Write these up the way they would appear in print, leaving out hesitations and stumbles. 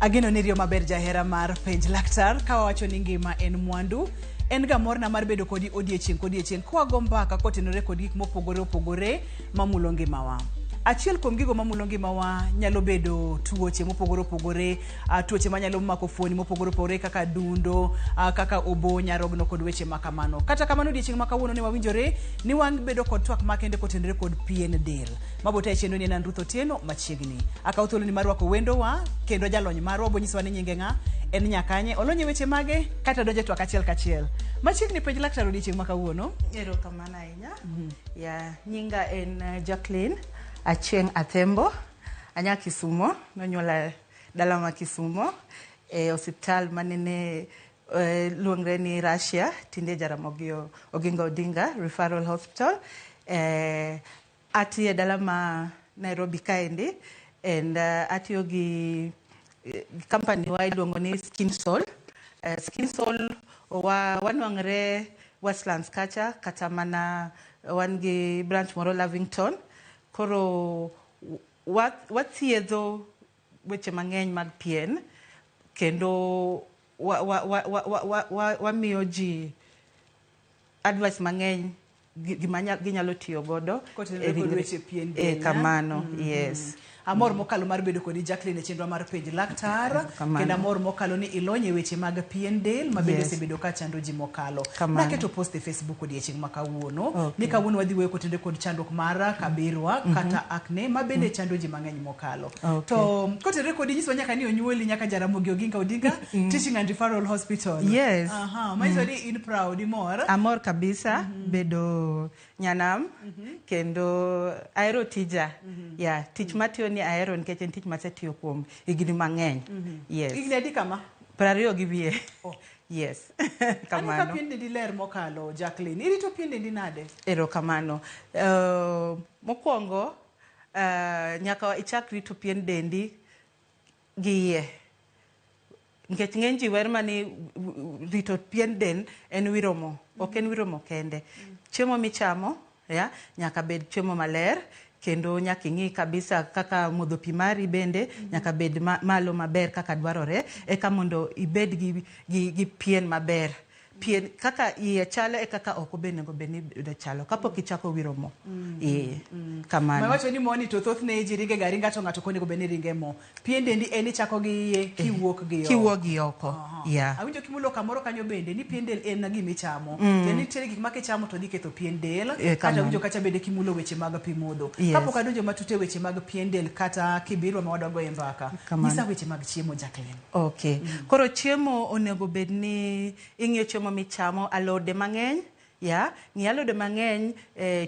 Ageno ni riyo maber jahera mar penj laktar ka wawacho ni ngima en mwandu. En ga morna mar bedo kodi odiechieng' kodiechieng' kwago mbaka kotenore kod gik mopogore opogore mamulo ngimawa. Achiel kuom gigo mamulo ngimawa nyalo bedo tuoche mopogore opogore, tuoche manyalo mako fuoni mopogore opogore kaka adundo, kaka obo, nyarogno kod weche ma kamano. Kata kamano odiechieng' ma kawuono ne wawinjore ni wabedo kod twak makende kotenore kod pien del. Mabota e chenro ni en an Ruth Otieno machiegni. Akawo thuoloni mar rwako wendowa kendo jalony marwa obonyisowa ni nyinge ng'a, en nyakanye, olony e weche mage kata donjo e twak achiel kachiel. Machiegni penj laktar odiechieng' ma kawuono. Erokamano ahinya. Ya, nyinga en Jacqueline Achieng' Athembo. Anya Kisumo, nonyuola dala ma Kisumo e osiptal manene luongre ni Russia, tinde Jaramogi Oginga Odinga Referral Hospital. Atiyo e dala ma Nairobi kaendi and atiyo gi company wa iluongo ni Skin Soul. Skin Soul wa wanwang're Westlands kacha kata mana wan gi branch moro Lavington. Koro wathiedho weche mang'eny mag pien kendo wamiyo ji advice mang'eny gima ginyalo tiyo godo Kotenore kod weche pien del. Kamano, yes. Amor mokalo mar bedo kodi Jacqueline e chenro mar penj laktar. Kendo amor mokalo ni ilony e weche mag pien del ma bende osebedo ka chando ji mokalo. Naketo post e Facebook odiechieng' ma kawuono ni kawuono wadhi wuoyo kotenore kod chandruok mar kabirwa kata acne ma bende chando ji mang'eny mokalo. To kotenore kodi nyiso nyaka ni onyuoli nyaka Jaramogi Oginga Odinga Teaching and Referral Hospital. Yes. Manyiso ni in proud, imor. Amor kabisa bedo nyanam kendo ahero tija. Yeah, tich matiyo ni ahero nikech en tich masetiyo kuom higni mang'eny. Yes. Higni adi kama? 20 gi wiye. Yes. Kamano. Aneno ka pien dendi ler mokalo, Jacqueline. Irito pien dendi nade? Erokamano. Mokwongo, nyaka ichak rito pien dendi gi iye. Nikech ng'eny ji wer mani rito pien del en wiro mo. Ok en wiro mo kende. Chiemo michamo, ya, nyaka bed chiemo maler kendo nyaka ing'i kabisa kaka modho pi mari bende nyaka bed malo maber kaka dwarore eka mondo ibed gi pien maber. Pien kaka iye chalo e kaka oko be onego bed ni chalo kapok ichako wiro mo. Kamano. Mawacho ni moni to thothne ji ringe ga ringa to ng'ato ok onego bed ni ringe mo. Pien dendi en ichako gi iye kiwuok gi oko. Kiwuok gi oko. Yeah. Awinjo kimulo kamoro kanyo bende ni pien del en gima ichamo. Kendo nitiere gik ma kichamo to dhi ketho pien del. Kata awinjo kacha bende kimulo weche mag pi modho. Kapok adonjo matut e weche mag pien del kata kibirwa ma wadwa goye mbaka. Nyisa weche mag chiemo Jacqueline. Okay. Koro chiemo onego bed ni ing'iyo chiemo michamo, alode mang'eny, ya, ng'i alode mang'eny,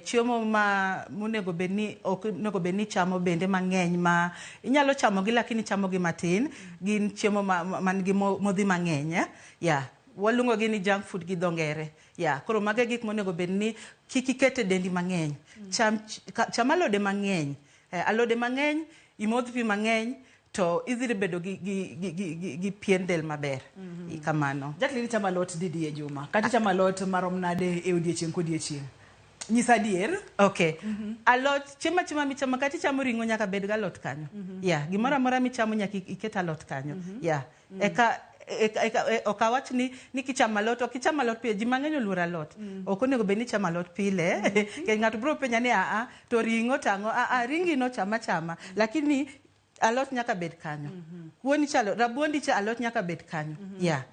chiemo ma monego bed ni ok onego bed ni ichamo bende mang'eny ma inyalo chamo gi lakini ichamo gi matin, gin chiemo man gi modhi mang'eny, ya. Waluongo gi ni junk food gi dho ngere. Ya, koro mago e gik monego bed ni kik iket e dendi mang'eny. Cham alode mang'eny. Alode mang'eny, imodh pi mang'eny, to idhi bedo gi pien del maber. Kamano. Jacqueline, ichamo alot didi e juma? Kata ichamo alot marom nade e odiechieng' kodiechieng'? Nyisa adier. Okay. Alot, chiemo achiema michamo, kata ichamo ring'o nyaka bed gi alot kanyo. Yeah, gimoro amora michamo nyaka iket alot kanyo. Yeah. Eka ok awach ni kichamo alot, ok icham alot pile. Ji mang'eny oluoro alot. Ok onego bed ni ichamo alot pile. Nikech ng'ato biro penja ni aa, to ring'o tang'o? Aa, ringi no chama chama. Lakini alot nyaka bed kanyo. Kuoni chalo, rabuondi cha alot nyaka bed kanyo. Yeah,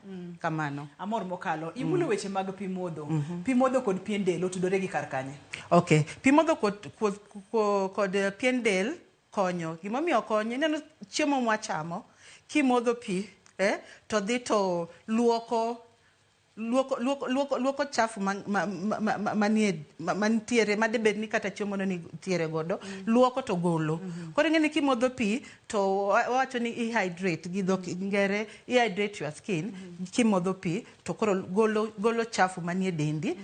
kamano. Amor mokalo. Imulo weche mag pi modho. Pi modho kod pien del otudore gi kar kanye? Okay. Pi modho kod pien del konyo. Gimomiyo konyo, ineno chiemo mwachamo, kimodho pi, to dhi to luoko chafu mantiere, madebed ni kata chiemo no nitiere godo, luoko to golo. Koro ing'e ni kimodho pi to wawacho ni i hydrate gi dho ngere, i hydrate your skin, kimodho pi to koro golo chafu manie dendi.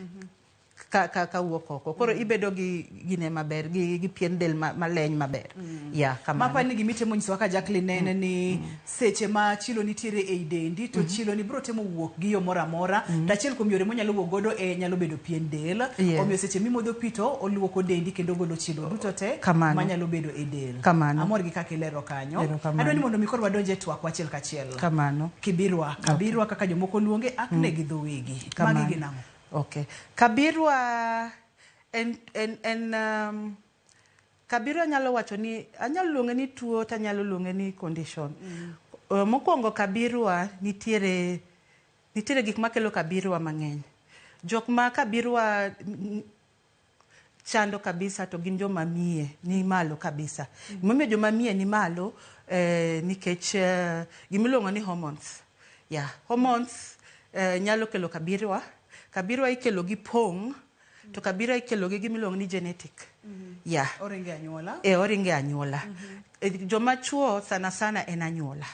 ka wuok oko. Koro ibedo gi gine maber, gi pien del maleny maber. Ya, kamano. Mapa ni gimitemo nyisowa ka Jacqueline en ni seche ma chilo nitiere ei dendi to chilo ni biro temo wuok gi yo moro amora to achiel kuom yore monyalo wuok godo e nyalo bedo pien del. Omiyo seche mimodho pi to oluoko dendi kendo golo chilo duto te Kamano. manyalo bedo e del. Kamano. Amor gi kaka ilero kanyo. Erokamano. Adwa ni mondo mi koro wadonj e twak achiel kachiel. Kamano. Kibirwa, kabirwa kaka jomoko luonge, acne gi dho wegi. Magi gin ang'o? Okay. Kabirwa en kabirwa anyalo wacho ni anyalo luonge ni tuo to anyalo luonge ni condition. Mokwongo kabirwa nitiere gik makelo kabirwa mang'eny. Jok ma kabirwa chando kabisa to gin joma miye ni malo kabisa. Gimomiyo joma miye ni malo nikech gimiluongo ni hormones. Yeah, hormones nyalo kelo kabirwa. Kabirwa ikelo gi pong' to kabirwa ikelo gi gimiluongo ni genetic. Yeah. Oringe anyuola. E oringe anyuola. Joma chuo sana sana en anyuola.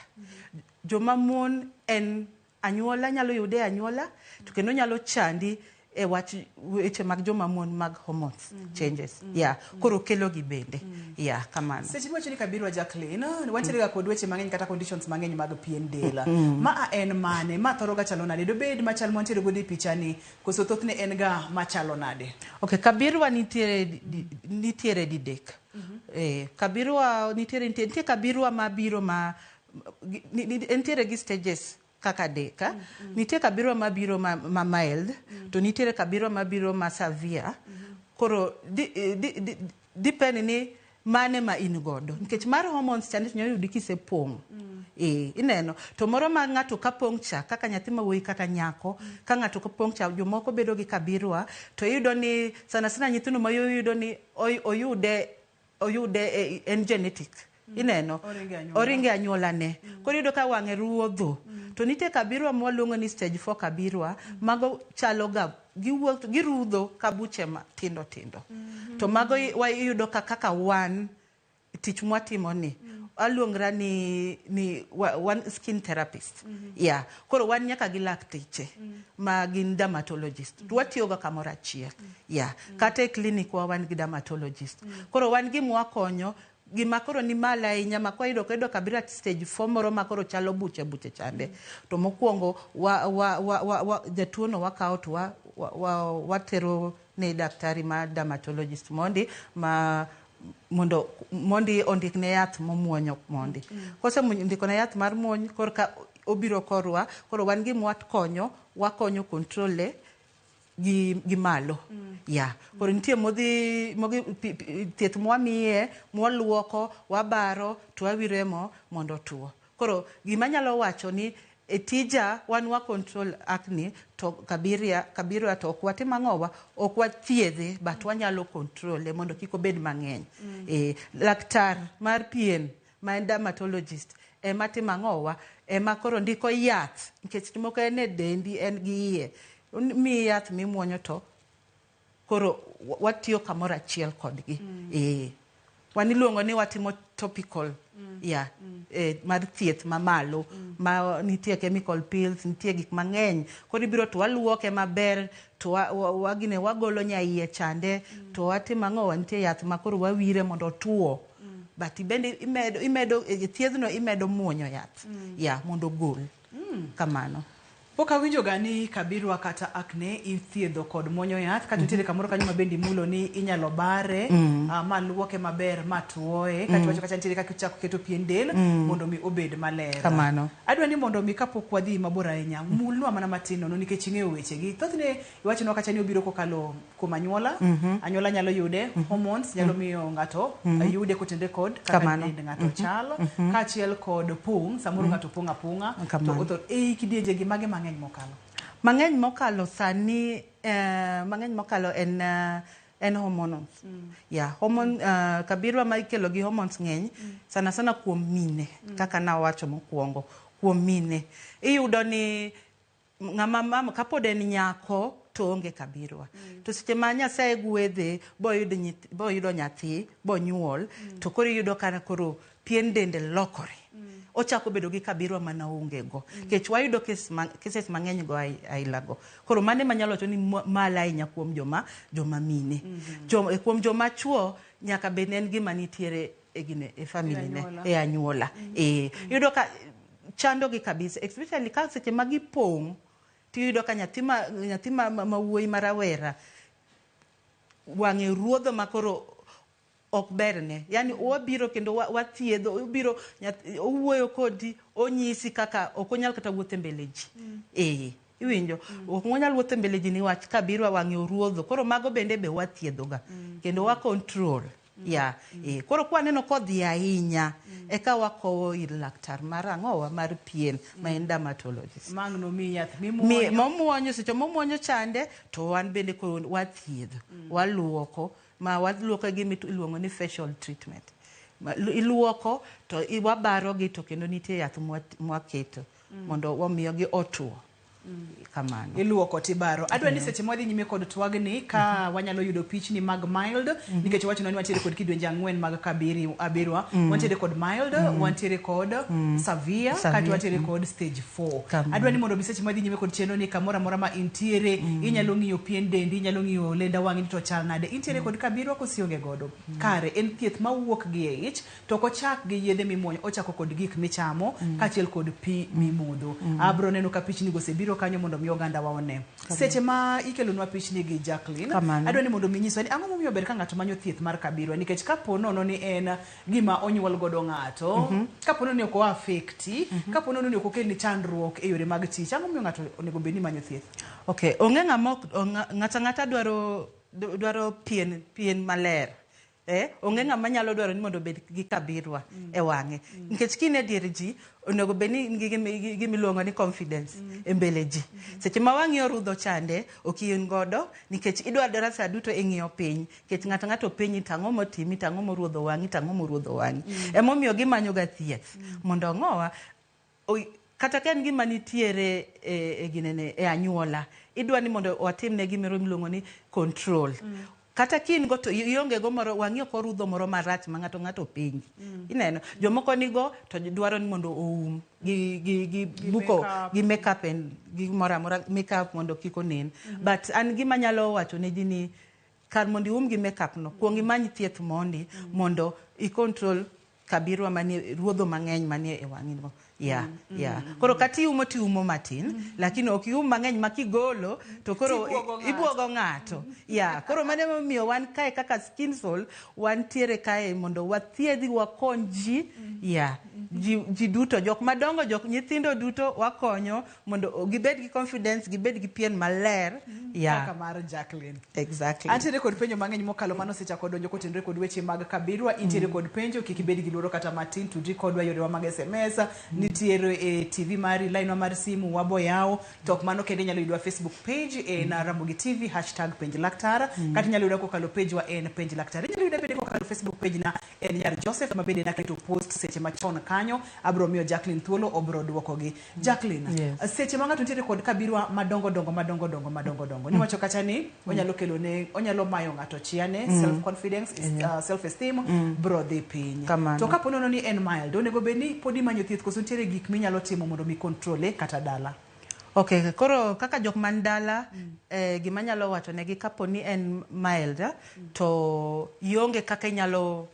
Joma mon en anyuola nyalo yude e anyuola to kendo nyalo chandi e wach weche mag joma mon mag hormones changes. Yeah, koro kelo gi bende. Yeah, kamano. Seche miwacho ni kabirwa Jacqueline, wantiere ga kod weche mang'eny kata conditions mang'eny mag pien del. Ma a en mane? Ma thoro ga chalo nade? Dobed machal mwantiere godo e picha ni, koso thothne en ga machalo nade? Okay, kabirwa nitiere didek. Kabirwa nitie kabirwa mabiro ma entiere gi stages kaka adek. Nitie kabirwa mabiro ma mild, to nitiere kabirwa mabiro ma severe. Koro depend ni mane ma in godo. Nikech mar hormones chande to nyalo yudi kisepong'. Ineno. To moro ma ng'ato kapong' cha, kaka nyathi ma wuoyi kata nyako, ka ng'ato kapong' cha, jomoko bedo gi kabirwa, to iyudo ni sana sana nyithindo ma yowuoyi iyudo ni oyude en genetic. Ineno? Oringe anyuola. Oringe anyuola ne. Koro iyudo ka wang'e ruodho. To nitie kabirwa mwaluongo ni stage 4 kabirwa, mago chalo ga giwuok girudho ka buche matindo tindo. To mago iyudo ka kaka wan tich mwatimo ni aluongra ni wan skin therapist. Yeah. Koro wan nyaka gi lakteche ma gin dermatologist. To watiyo ga kamoro achiel. Yeah. Kata e clinic wa wan gi dermatologist. Koro wan gima wakonyo gima koro ni malo ahinya ma kwayudo kayudo kabira stage 4 moro ma koro chalo buche buche chande. To mokwongo wa jatuo no wakawo to watero ne daktari ma dermatologist mondi ma mondo mondi ondikne yath momuonyo mondi. Kose ndiko ne yath mar muony korka obiro korwa, koro wan gima wakonyo, wakonyo control e gi malo. Yeah. Koro nitie modhi thieth mwamiye, mwaluoko, wabaro, to wawire mo mondo otuo. Koro gima anyalo wacho ni e tija wan wa control acne to kabirwa to ok watim ang'owa, ok wathiedhe but wanyalo control e mondo kik obed mang'eny. Laktar mar pien ma en dermatologist ema timo ang'owa, ema koro ndiko yath nikech moko en e dendi en gi iye. Miyi yath mimuonyo to koro watiyo kamoro achiel kodgi. Wan iluongo ni watimo topical, yeah, mar thieth mamalo, ma nitie chemical pills, nitie gik mang'eny. Koro ibiro to waluoke maber, to wagine wagolo nyaiye chande, to watimo ang'o, nitie yath ma koro wawire mondo otuo. But bende imedo e thiedhno imedo muonyo yath, yeah, mondo ogol. Kamano. Pok awinjo ga ni kabirwa kata acne ithiedho kod muonyo yath, kata nitiere kamoro kanyo ma bende imulo ni inyalo bare, ma luoke maber, ma tuoye, kata wacho kacha nitiere kaka ichako keto pien del mondo mi obed maler. Kamano. Adwa ni mondo mi kapok wadhi mabor ahinya, mulnwa mana matin nono nikech ing'eyo wechegi. Thothne iwachonwa kacha ni obiro kokalo kuom anyuola, anyuola nyalo yude, hormones nyalo miyo ng'ato yude kotenore kod kaka dend ng'ato chal, kaachiel kod pong', samoro ng'ato pong' apong'a, to otho ei kidienje gi mage mang'eny mokalo. Mang'eny mokalo sani, mang'eny mokalo en hormones. Yeah, hormone, kabirwa ma ikelo gi hormones ng'eny, sana sana kuom mine, kaka nawacho mokwongo, kuom mine. Iyudo ni ng'ama mama kapod en nyako to onge kabirwa. To seche ma Nyasaye gwedhe boyudo nyathi, bonyuol, to koro iyudo ka koro pien dende lokore. Ochako bedo gi kabirwa mana onge go. Nikech wayudo cases mang'eny go aila go. Koro mano ema anyalo wacho ni malo ahinya kuom joma mine. Kuom joma chuo nyaka bed ni en gima nitiere e gine e family ne, e anyuola. Iyudo ka chando gi kabisa, especially ka seche ma gipong' tiyudo ka nyathi ma wuoyi ma rawera wang'e ruodho ma koro ok berne. Yani wabiro kendo wathiedho, obiro owuoyo kodi, onyisi kaka ok onyal kata wuotho e mbele ji. Iwinjo? Ok onyal wuotho e mbele ji niwach kabirwa wang'e oruodho. Koro mago bende be wathiedhoga. Kendo wa control. Ya. Koro kwaneno kodhi ahinya, eka wakowo ir laktar mar ang'owa mar pien, ma en dermatologist. Mang' nomiyi yath mimuonyo. Momuonyo, seche momuonyo chande, to wan bende koro wathiedho. Waluoko, ma waluoko gi iluongo ni facial treatment. Iluoko to wabarogi to kendo nitie yath mwaketo mondo wamiyogi otuo. Kamano. Iluoko tibaro. Adwa ni seche mwadhi nyime kod twagni ka wanyalo yudo pichni mag mild, nikech wachonwa ni wantiere kod kidienje 4 mag abirwa. Wantiere kod mild, wantiere kod severe, kata wantiere kod stage 4. Adwa ni mondo mi seche mwadhi nyime kod chenro ni kamoro amora ma intiere, inyalo ng'iyo pien dendi, inyalo ng'iyo lenda wang'i to chal nade. Intiere kod kabirwa koso ionge godo. Kare en thieth mawuok gi e ich, to ok ochak gi yedhe mimuonyo, ochako kod gik michamo, kaachiel kod pi mimodho. Abro neno ka pichni go osebiro kanyo mondo mi oganda wa one. Seche ma ikelonwa pichni gi Jacqueline, adwa ni mondo mi nyiswa ni ang'o momiyo ber ka ng'ato manyo thieth mar kabirwa, nikech kapo nono ni en gima onyuol godo ng'ato, kapo nono ni ok o-affecti, kapo nono ni ok okelni chandruok e yore mag tich, ang'o momiyo ng'ato onego bed ni manyo thieth? Okay, onge ng'ama ng'ato ang'ata dwaro pien maler. Onge ng'ama nyalo dwaro ni mondo obed gi kabirwa e wang'e. Nikech kine dier ji, onego bed ni in gi gima iluongo ni confidence e mbele ji. Seche ma wang'i orudho chande, ok in godo, nikech idwa dwara sa duto ing'iyo piny. Nikech ng'ato ang'ato penji to ang'o motimi, to ang'o moruodho wang'i, to ang'o moruodho wang'i. Emomiyo gimanyo ga thieth. Mondo ang'owa, kata ka en gima nitiere e ginene, e anyuola, idwa ni mondo watimne gimoro miluongo ni control. Kata ka in go to ionge go moro, wang'i ok orudho moro marach ma ng'ato ng'ato penji. Ineno, jomoko nigo to dwaro ni mondo oum gi buko, gi makeup en gi moro amora, makeup mondo kik onen. But an gima anyalo wacho ne ji ni kar mondo ium gi makeup no, kuong imany thieth mondi mondo i control kabirwa manie ruodho mang'eny manie e wang'i no. Koro kata iumo to iumo matin, lakini ok ium mang'eny ma kigolo to koro ibuogo ng'ato. Koro mano emomiyo wan kae kaka Skin Soul wantiere kae mondo wathiedhi, wakony ji. Ji duto, jok madongo, jok nyithindo duto wakonyo mondo gibed gi confidence, gibed gi pien maler. Kaka mar Jacqueline. Exactly. Antiere kod penjo mang'eny mokalo mano osechako donjo kotenore kod weche mag kabirwa. Intiere kod penjo, kik ibed gi luoro kata matin, tudri kodwa yorewa mag SMS, nitiere e TV mari, line wa mar simu wabo yawo, to ok mano kende, inyalo yudwa Facebook page en Ramogi TV hashtag penj laktar, kata inyalo yuda kokalo page wa en penj laktar. Inyalo yuda bende kokalo Facebook page na en Nyar Joseph, ma bende naketo post seche machon kanyo, abro miyo Jacqueline thuolo, obro duokogi. Jacqueline, seche ma ng'ato nitiere kod kabirwa madongo dongo madongo dongo madongo dongo, niwacho kacha ni onyalo kelo ne, onyalo mayo ng'ato chiane, self confidence, self esteem bro dhi piny. To kapo nono ni en mild, onego bed ni pod imanyo thieth koso nitiere gik minyalo timo mondo mi control kata dala? Okay, koro kaka jok man dala, gima anyalo wacho negi kapo ni en mild, to ionge kaka inyalo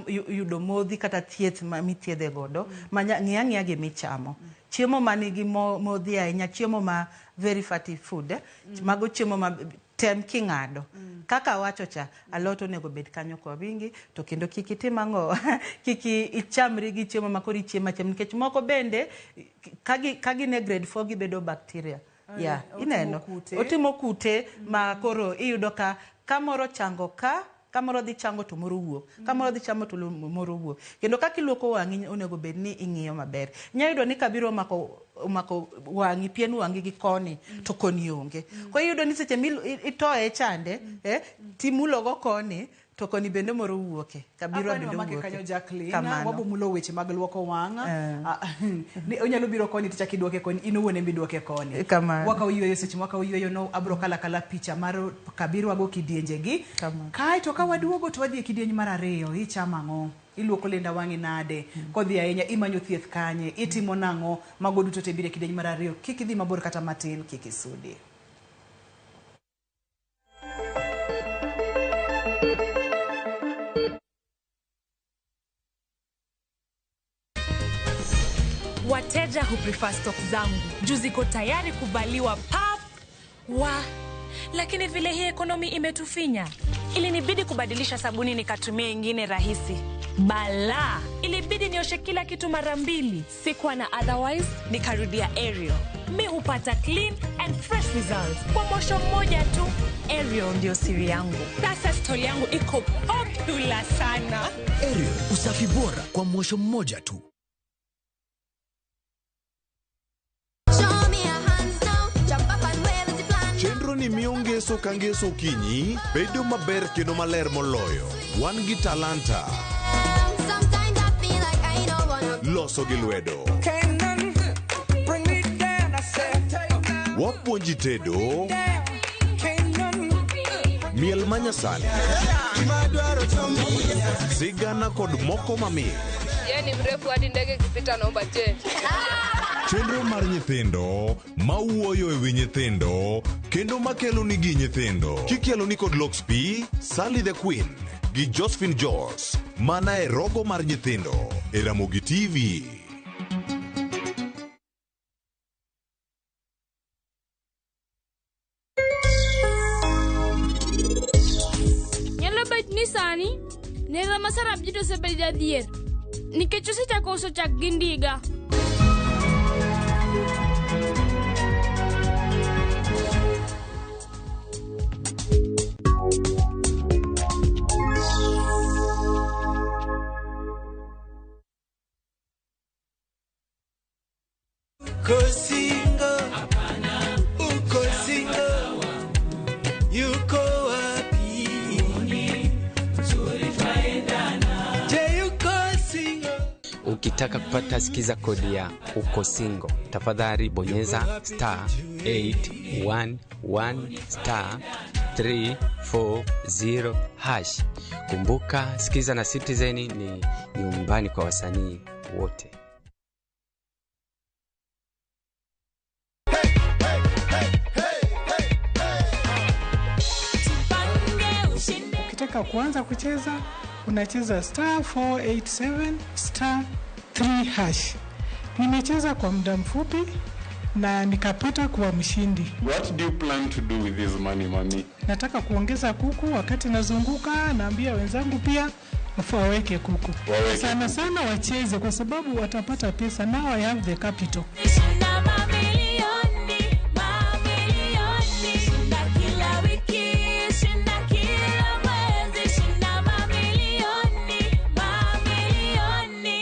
yudo modhi kata thieth ma mithiedhe godo, ma ng'i ang'iya gima ichamo. Chiemo manigi modhi ahinya, chiemo ma very fatty food, mago chiemo ma tem king'ado. Kaka awacho cha, alot onego bed kanyo kwa wingi, to kendo kik itim ang'o, kik ichamri gi chiemo ma koro ichiemo achiema, nikech moko bende ka gin e grade 4 gibedo bacteria. Ineno, otimo kute ma koro iyudo ka kamoro chango ka, kamoro dhi chango to moro wuok, kamoro dhi chango to moro wuok. Kendo kaka iluoko wang'i onego bed ni ing'iyo maber. Inyalo yudo ni kabiro omako wang'i, pien wang'i gi koni, to koni onge. Koro iyudo ni seche mi itoye chande, timulogo koni, to koni bende moro wuoke. Kabiro bende wuoke. Kanyo Jacqueline, wabomulo weche mag luoko wang'. Ni onyalo biro koni tichak iduoke koni, in owuon ema iduoke koni. Wakawo yueyo, seche mwakawo yueyo no, abro kala kala picha mar kabirwa go kidienje gi. Kae to ka waduogo to wadhi e kidieny mar ariyo, ichamo ang'o? Iluoko lenda wang'i nade? Kodhi ahinya imanyo thieth kanye? Itimo nang'o? Mago duto te biro e kidieny mar ariyo. Kik idhi mabor kata matin, kik isudi. Wateja huprefer stock zangu juu ziko tayari kuvaliwa pap wa, lakini vile hii ekonomi imetufinya, ilinibidi kubadilisha sabuni nikatumia ingine rahisi. Bala, ilibidi nioshe kila kitu mara mbili. Sikuwa na otherwise, nikarudia Ariel. Mi hupata clean and fresh results kwa mosho mmoja tu. Ariel ndio siri yangu. Sasa stoli yangu iko popular sana. Ariel, usafi bora kwa mwosho mmoja tu. Chenro ni miyo ngeso ka ngeso okinyi bedo maber kendo maler moloyo. Wan gi talanta. Loso gi lwedo. Wapuonji tedo. Miel manyasani. Sigana kod moko mamit. Yeye ni mrefu hadi ndege ikipita naomba change. Chenro mar nyithindo mawuoyo e wi nyithindo kendo makelo nigi nyithindo. Kikelo ni kod Lox P, Sally the Queen gi Josephine Jos mana e rogo mar nyithindo e Ramogi TV. Nyalo bet ni sani nera ma Sarabjit osebedo jadhier nikech osechako uso chak gi ndiga. Uko single, uko single, yuko wapi? Je, yuko single? Ukitaka kupata sikiza kodi ya uko single, tafadhali bonyeza star 811 star 340 hash. Kumbuka, Sikiza na Citizen ni nyumbani kwa wasanii wote. Ukitaka kuanza kucheza unacheza star 487 star 3 hash. Nimecheza kwa muda mfupi na nikapata kuwa mshindi. What do you plan to do with this money, mami? Nataka kuongeza kuku. Wakati nazunguka naambia wenzangu pia waweke kuku. Waweke Sana sana wacheze kwa sababu watapata pesa. Now I have the capital. Shinda mamilioni, mamilioni, shinda kila wiki, shinda kila mwezi, shinda mamilioni, mamilioni.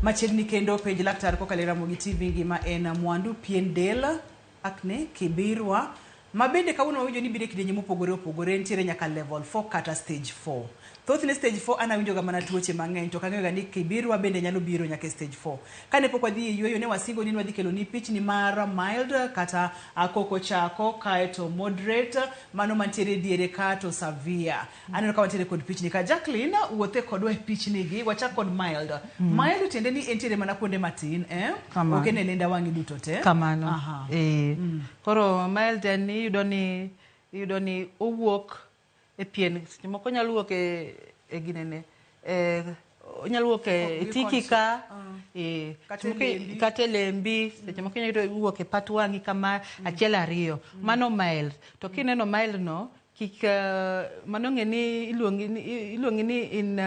Machiegni kendo penj laktar kokalo e Ramogi TV ngima en mwandu pien del, acne, kibirwa ma bende kawuono wawinjo ni biro e kidienje mopogore opogore, nitiere nyaka level 4 kata stage 4. Thothne stage 4 an awinjoga mana tuoche mang'eny to ok ang'eyoga ni kibirwa bende nyalo biro nyaka e stage 4. Kane pok wadhi e yueyo ne wasingo ni wadhi keloni pichni mar mild kata koko chako kaeto moderate mano mantiere diere kato severe. Aneno ka wantiere kod pichni ka Jacqueline wuothe kodwa e pichni gi wachak kod mild. Mild tiende ni entiere mana kuonde matin eh? Kamano. Ok en e lenda wang'i duto te. Kamano. Aha. Koro mild en iyudo ni owuok e pien, seche moko onyalo wuok e ginene, onyalo wuok e tiki ka, Kata e lembi. kata e lembi, seche moko inyalo yudo wuok e pat wang'i kama achiel ariyo. Mano mild. To kineno mild no, kik mano ng'e ni iluongi ni in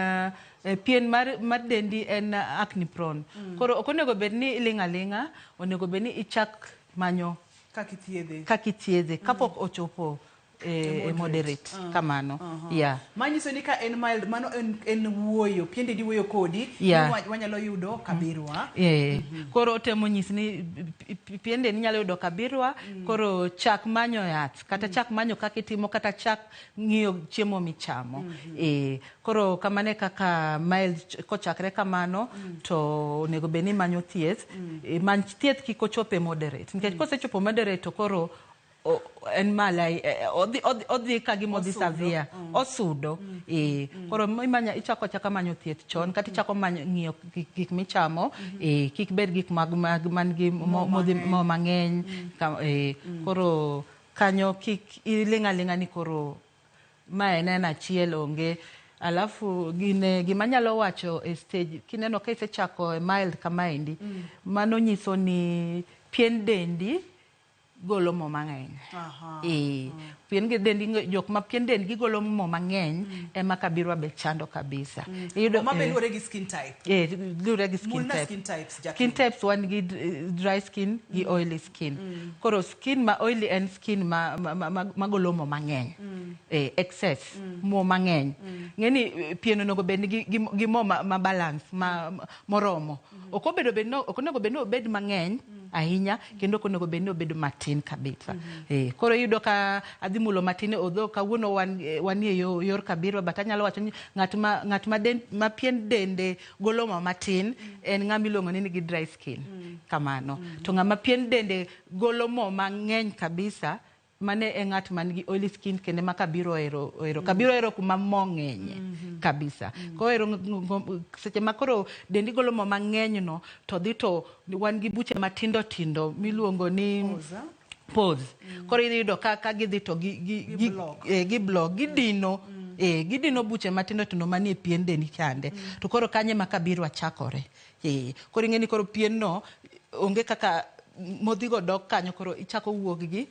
pien mar dendi en acne prone. Koro ok onego bed ni iling' aling'a, onego bed ni ichak manyo kaka ithiedhe. Kaka ithiedhe kapok ochopo e moderate kamano. Yeah. Manyiso ni ka en mild, mano en wuoyo, piende di wuoyo kodi, ni wanyalo yudo kabirwa. Koro otemo nyisi ni piende ni nyalo yudo kabirwa, koro chak manyo yath, kata chak manyo kaka itimo, kata chak ng'iyo chiemo michamo. Koro kamano e kaka mild kochakre kamano, to onego bed ni imanyo thieth. Many thieth kik ochop e moderate. Nikech kosechopo moderate to koro en malo, odhi ka gima odhi severe, osudo. Koro imanya ichako achaka manyo thieth chon, kata ichako manyo ng'iyo gik michamo, kik bed gik mag man gi mo mang'eny. Koro kanyo kik iling' aling'a ni koro ma en achiel onge. Alafu gine gima anyalo wacho e stage kineno ka isechako e mild kamaendi, mano nyiso ni pien dendi golo mo mang'eny. Pien gi dendi, jok ma pien dendgi golo mo mang'eny ema kabirwa be chando kabisa. Iyudo Ma be luwore gi skin type. Luwore gi skin Mulna type. skin types, Jacqueline. Skin types wan gi dry skin gi oily skin. Koro skin ma oily en skin ma golo mo mang'eny. Excess mo mang'eny. Ng'eni pien onego bed gi mo ma balance ma moromo. Ok obedo bed no, ok onego bed ni obed mang'eny ahinya, kendo ok onego bed ni obed matin kabisa. Koro iyudo ka adhi mulo matin, although kawuono wanie yor kabirwa, but anyalo wacho ni ng'at ma pien dende golo mo matin en ng'ama iluongo ni nigi dry skin. Kamano. To ng'ama pien dende golo mo mang'eny kabisa, mane e ng'at man gi oily skin, kendo ma kabiro ohero kabiro ohero kuma mo ng'enye kabisa. Kohero seche ma koro dendi golo mo mang'eny no, to dhi to wan gi buche matindo tindo miluongo ni pores. Koro iyudo ka gidhi to gi block, gidino, gidino buche matindo tindo manie pien dendi chande. To koro kanye ma kabirwa chakore. Koro ing'e ni koro pien no onge kaka modhigo dok kanyo, koro ichako wuok gi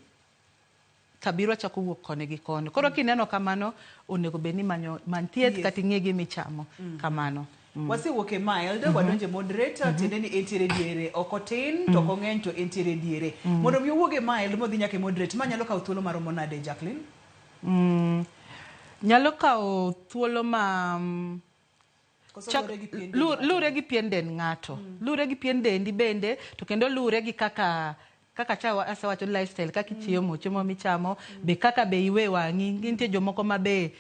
kabirwa chako wuok koni gi koni. Koro kineno kamano, onego bed ni many thieth kata ing'e gima ichamo. Kamano. Wasewuok e mild, wadonjo e moderate, tiende ni entiere diere, ok otin to ok ong'eny to entiere diere. Mondo mi owuog e mild modhi nyaka e moderate, ma nyalo kawo thuolo maromo nade, Jacqueline? Nyalo kawo thuolo ma Koso luwore gi pien dend ng'ato? Luwore gi pien dend ng'ato. Luwore gi pien dendi bende, to kendo luwore gi kaka cha asewacho lifestyle, kaka ichiemo, chiemo michamo, be kaka be iwe wang'i. Nitie jomoko ma be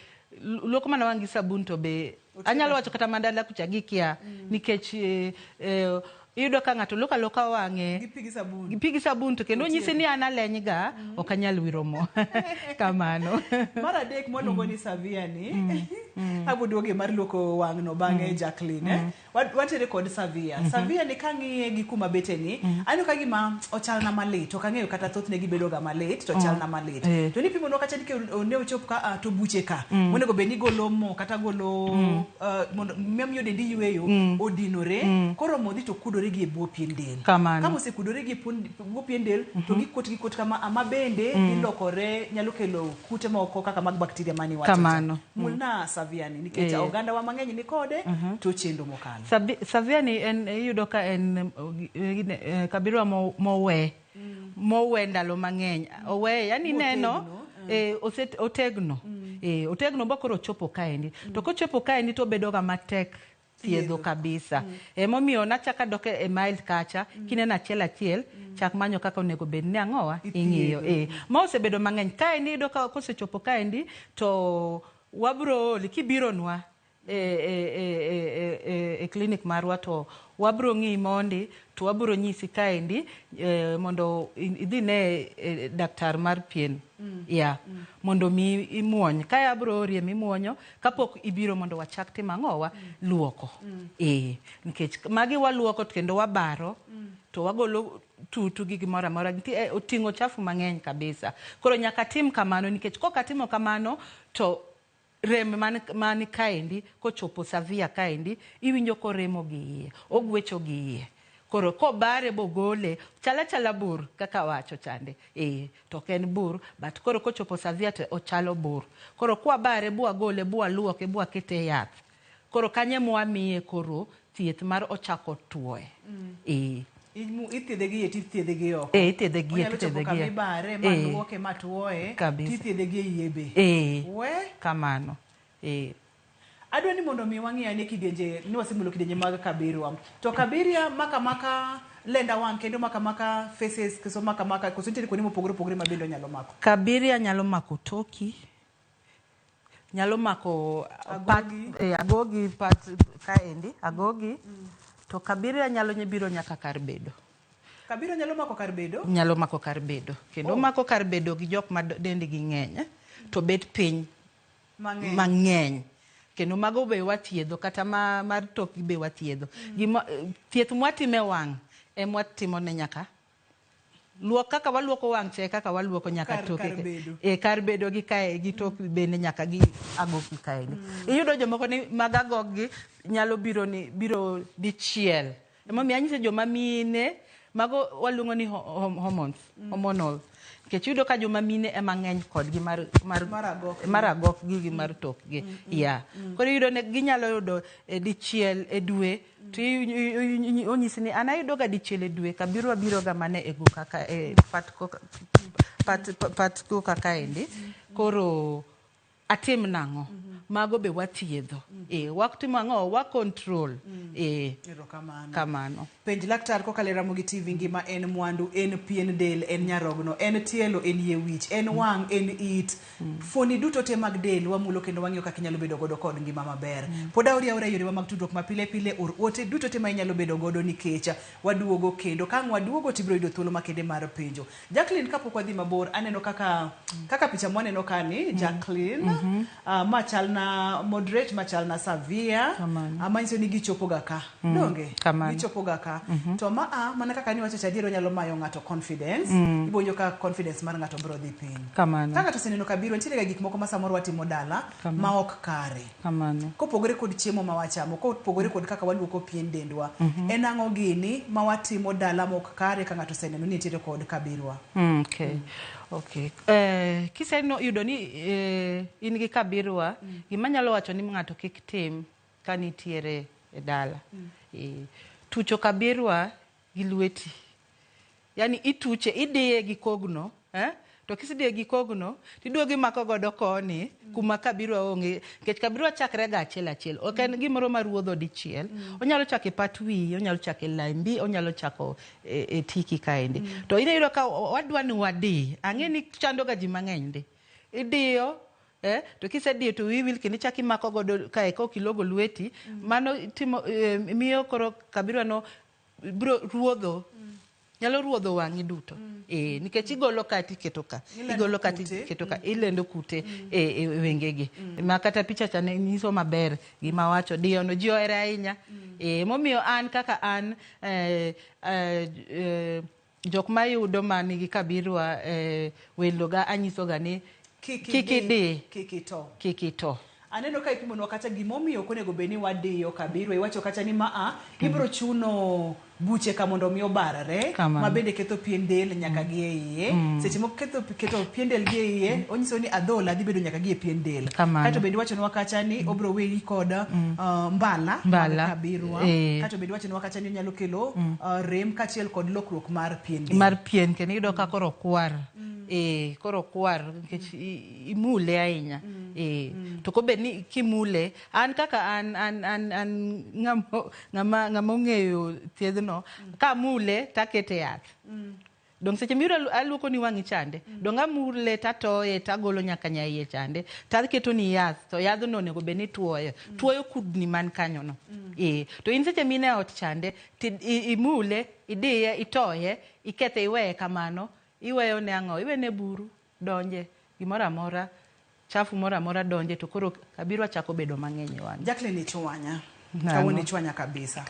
luoko mana wang' gi sabun to be anyalo wacho kata mandala kucha gikia, nikech iyudo ka ng'ato luoko aluoka wang'e gi pi gi sabun. Gi pi gi sabun, to kendo onyisi ni an aleny ga, ok anyal wiro mo. Kamano. Mar adek mwaluongo ni severe ni, abo duoge mar luoko wang' no bang'e, Jacqueline, eh? Wantiere kod severe. Severe ni kang'iye gi kuma bete ni, aneno ka gima ochalna malit, ok ang'eyo kata thothne gibedo ga malit, to ochalna malit. To ni pimonwa kacha ni ne ochop ka, to buche ka, monego bed ni golo mo kata golo, mondo miyo dendi yweyo, odinore, koro mo dhi to kudore gi e bwo pien del. Kamano. Ka mosekudore gi e bwo pien del, to gikuot gikuot kama, ama bende gilokore, nyalo kelo kute moko kaka mag bakteria mane iwacho cha. Kamano. Mulna severe ni, nikech oganda wa mang'eny ni kode, to chendo mokalo. Severe ni en iyudo ka en kabirwa mowe. Mowe ndalo mang'eny. Owe, yani neno, otegno. Otegno ba koro ochopo kaendi. To kochopo kaendi to obedo ga matek thiedho kabisa. Emomiyo nachako adok e mild kacha, kineno achiel achiel, chak manyo kaka onego bed ni ang'owa, ing'iyo. Ma osebedo mang'eny. Kaendi iyudo ka kosechopo kaendi, to wabro oli, kibironwa e clinic marwa, to wabro ng'iyi mondi, to wabro nyisi kaendi, mondo idhi ne daktar mar pien. Yeah. Mondo mi imuony. Kae abro ori emimuonyo, kapok ibiro mondo wachak timo ang'owa, luoko. Nikech magi waluoko kendo wabaro, to wagolo tutu gi gimoro amora. Nitie, oting'o chafu mang'eny kabisa. Koro nyaka tim kamano, nikech kok atimo kamano, to rem man kaendi, kochopo severe kaendi, iwinjo koremo gi iye, ogwecho gi iye. Koro kobare bogole, chala chala bur kaka wacho chande. To ok en bur, but koro kochopo severe to ochalo bur. Koro kwabare bwagole, bwaluoke, bwakete e yath. Koro kanye mwamiye koro thieth mar ochako tuoye. Ithiedhe gi iye tithiedhe gi oko. Eh, ithiedhe gi iye Onyalo chopo tithiedhe gi kama iye. ibare ma Eh. luoke ma tuoye Kabisa. tithiedhe gi e iye be. Eh. We Kamano. Eh. Adwa ni mondo mi wang'i ane kidienje ni wasemulo kidienje mag Kabiria. To Kabiria maka maka lenda wang' kendo maka maka faces koso maka maka koso nitiere kuonde mopogore opogore ma bende onyalo mako. Kabiria nyalo mako toki, nyalo mako pat, agogi pat kaendi, agogi. To kabiria nyalo biro nyaka kar bedo. Kabiria nyalo mako kar bedo? Nyalo mako kar bedo. Kendo Oh. mako kar bedo gi jok ma dendgi ng'eny, to bet piny Mang'eny. mang'eny. Kendo mago be wathiedho, kata mar tokgi be wathiedho. Gima, thieth mwatimo e wang' emwatimo ne nyaka luok kaka waluoko wang' cha e kaka waluoko nyaka Kar- toke. kar bedo. E, kar bedo gi kae gi tok bende nyaka gi agoki kaendi. Iyudo jomoko ni mag agoggi nyalo biro ni biro dichiel. Emomiyo anyiso joma mine mago waluongo ni hormones, hormonal. Nikech iyudo ka joma mine ema ng'eny kodgi mar Mar agokgi. mar agokgi gi mar tokgi. Yeah. Koro iyudo ni ginyalo yudo dichiel e dwe to onyisi ni an ayudo ga dichiel e dwe kabiro biro ga mana e go kaka e pat koka pat koka kaendi. Koro atim nang'o? Mago be wathiedho. Watimo ang'o? Wa control. Erokamano. Kamano. Penj laktar kokalo e Ramogi TV ngima en mwandu, en pien del, en nyarogno, en tielo, en yie wich, en wang', en it. Fuoni duto te mag del wamulo kendo wang'iyo kaka inyalo bedo godo kod ngima maber. Pod aori aora yorewa mag tudruok ma pile pile, or ote duto te ma inyalo bedo godo nikech waduogo kendo ka ang' waduogo tibiro yudo thuolo makende mar penjo. Jacqueline, kapok wadhi mabor, aneno kaka picha mwaneno kani, Jacqueline, ma chal na moderate, ma chal na severe, manyiso ni gichopo ga ka. Donge? Gichopo ga ka. To ma mana kaka niwacho cha, adier onyalo mayo ng'ato confidence. Ibo winjo ka confidence mar ng'ato biro dhi piny. Kamano. Ka ng'ato oseneno kabiro, nitiere ga gik moko ma samoro watimo dala ma ok kare. Kamano. Kopogore kod chiemo ma wachamo, kopogore kod kaka waluoko pien dendwa, en ang'o gini ma watimo dala ma ok kare ka ng'ato oseneno ni nitiere kod kabirwa? Okay. Okay. Kiseno yudo ni in gi kabirwa, gima nyalo wacho ni ng'ato kik tim ka nitiere e dala. Tucho kabirwa gi lweti. Yani ituche, idiye gi kogno, To kisidiye gi kogno, tiduogo imako godo koni, kuma kabirwa onge. Nikech kabirwa chakre ga achiel achiel. Ok en gimoro ma ruodho dichiel. Onyalo chako e pat wiyi, onyalo chako e lambi, onyalo chako e tiki kaendi. To iyudo ka wadwa ni wadi. Ang'e ni chando ga ji mang'eny ndi. Idiyo, to kisediyo to wiyi wil kendo ichako imako godo kae ka ok ilogo lweti. Mano timo, miyo koro kabirwa no biro ruodho. Nyalo ruodho wang'i duto. Nikech igolo ka tiketo ka. Igolo ka tiketo ka. Ilendo kute e wengegi. Ma kata picha cha ne nyiso maber gima wacho. Diyono ji ohere ahinya. Momiyo an kaka an jok mayudo manigi kabirwa welo ga anyiso ga ni kik idi, kik ito. Aneno ka ipimonwa kata gimomiyo ok onego bed ni wadiyo kabirwa. Iwacho kata ni maa ibiro chuno buche ka mondo mi obarre, ma bende ketho pien del nyaka gi e iye. Seche moko keto pien del gi e iye, onyiso ni adhola dhi bedo nyaka gi e pien del. Kato bende iwachonwa kacha ni obiro weyi kod mbala mag kabirwa. Kato bende iwachonwa kacha ni onyalo kelo rem kaachiel kod lokruok mar pien del. Mar pien, kendo iyudo ka koro kwar. Koro kwar nikech imule ahinya. To kobed ni kimule, an kaka an ng'ama ong'eyo thiedhno, kamule takete yath. Dong seche miyudo aluoko ni wang'i chande, dong amule tatoye tagolo nyaka nyaiye chande, taketo ni yath, to yadhno onego bed ni tuoyo. Tuoyo kudni man kanyono. To in seche mine ot chande, imule, idiye, itoye, ikethe iweye kamano, iweyo ne ang'o? Iweye ne buru, donje, gimoro amora, chafu moro amora donje, to koro kabirwa chako bedo mang'eny e wang'e. Jacqueline ichwanya. Kawuono ichwanya kabisa.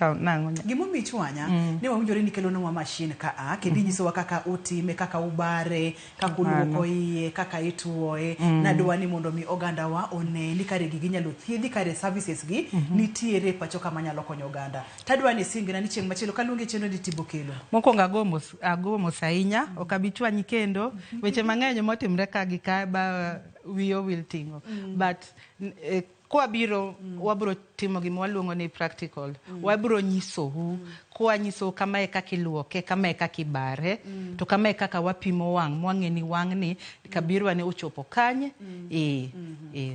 Gimomiyo ichwanya, ne wawinjore ni kelonwa machine ka a, kendo inyisowa kaka utime, kaka ubare, kaka uluoko iye, kaka ituoye. Nadwa ni mondo mi ogandawa one ni kare gigi inyalo thiedhi, kare services gi nitiere pacho kama nyalo konyo oganda. Tadwa ni singna ni chieng' machielo kaluongi chenro ni tibo kelo. Mokwongo ago mos ahinya, ok abi chwanyi kendo. Weche mang'eny motimre ka gi ka ba wiyo wil ting'o. But kwabiro wabiro timo gima waluongo ni practical. Wabiro nyisou Kwanyiso kamae kaka iluoke, kamae kaka ibare, to kamae kaka wapimo wang' mwang'e ni wang'ni kabirwa ne ochopo kanye.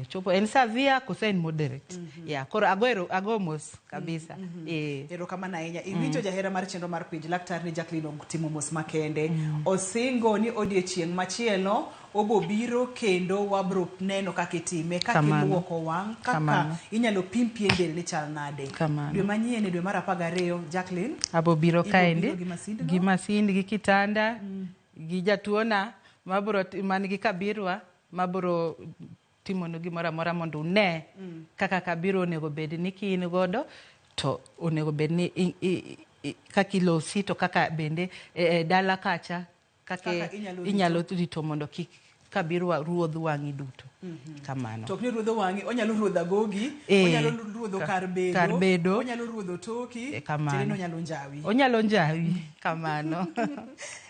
Ochopo en severe koso en moderate. Yeah, koro ago mos kabisa. Erokamano ahinya. Iwinjo jahera mar chenro mar Penj Laktar ni Jacqueline otimo mos makende. Osingo ni odiechieng' machielo obo biro kendo wabro neno kaka itime, kaka iluoko wang', kaka inyalo pim pien del ni chal nade. Dwe manyien e dwe mar 12, Jacqueline. Abo biro kaendi gi masind gi kitanda gi jatuona mabro man gi kabirwa mabro timonu gimoro amora mondo une kaka kabirwa onego bed ni kiin godo to onego bed ni kaka ilosi to kaka bende dala kacha kaka inyalo rito mondo kik kabirwa ruodh wang'i duto. Kamano. To ok ni ruodho wang'i, onyalo ruodho agogi, onyalo ruodho kar bedo, onyalo ruodho toki, tiende onyalo njawi. Onyalo njawi, kamano.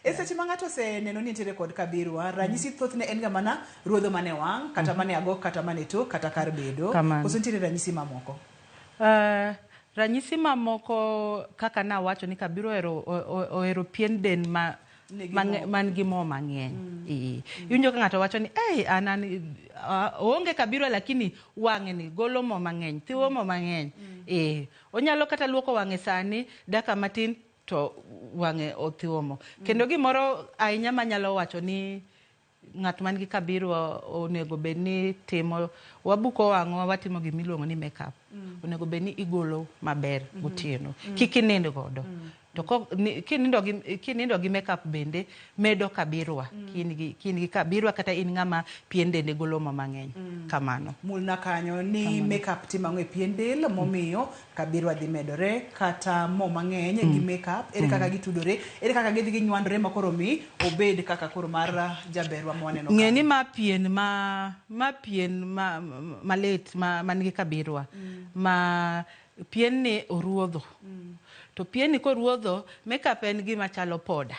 E seche ma ng'ato oseneno ni nitiere kod kabirwa, ranyisi thothne en ga mana ruodho mane wang', kata mane agok, kata mane tok, kata kar bedo. Koso nitiere ranyisi mamoko? Ranyisi mamoko kaka nawacho ni kabirwa ohero pien del ma man gi mo mang'eny. Iwinjo ka ng'ato wacho ni ei an oonge kabirwa lakini wang'e ni golo mo mang'eny, thiwo mo mang'eny. Onyalo kata luoko wang'e sani dakika matin to wang'e othiwo mo. Kendo gimoro ahinya manyalo wacho ni ng'at man gi kabirwa onego bed ni timo, wabuko wang'wa watimo gimiluongo ni makeup. Onego bed ni igolo maber gotieno. Kik inind godo. To kinindo gi makeup bende medo kabirwa. Kin gi kabirwa kata in ng'ama pien dende golo mo mang'eny. Kamano. Mulna kanyo ni makeup timo ang'o e pien del momiyo kabirwa dhi medore kata mo mang'eny gi makeup ere kaka gitudore, ere kaka gidhi ginywandore ma koro mi obed kaka koro mar jaberwa ma waneno. Ng'e ni ma pien ma pien malit man gi kabirwa ma pien ni oruodho. To pien ni koruodho, makeup en gima chalo poda.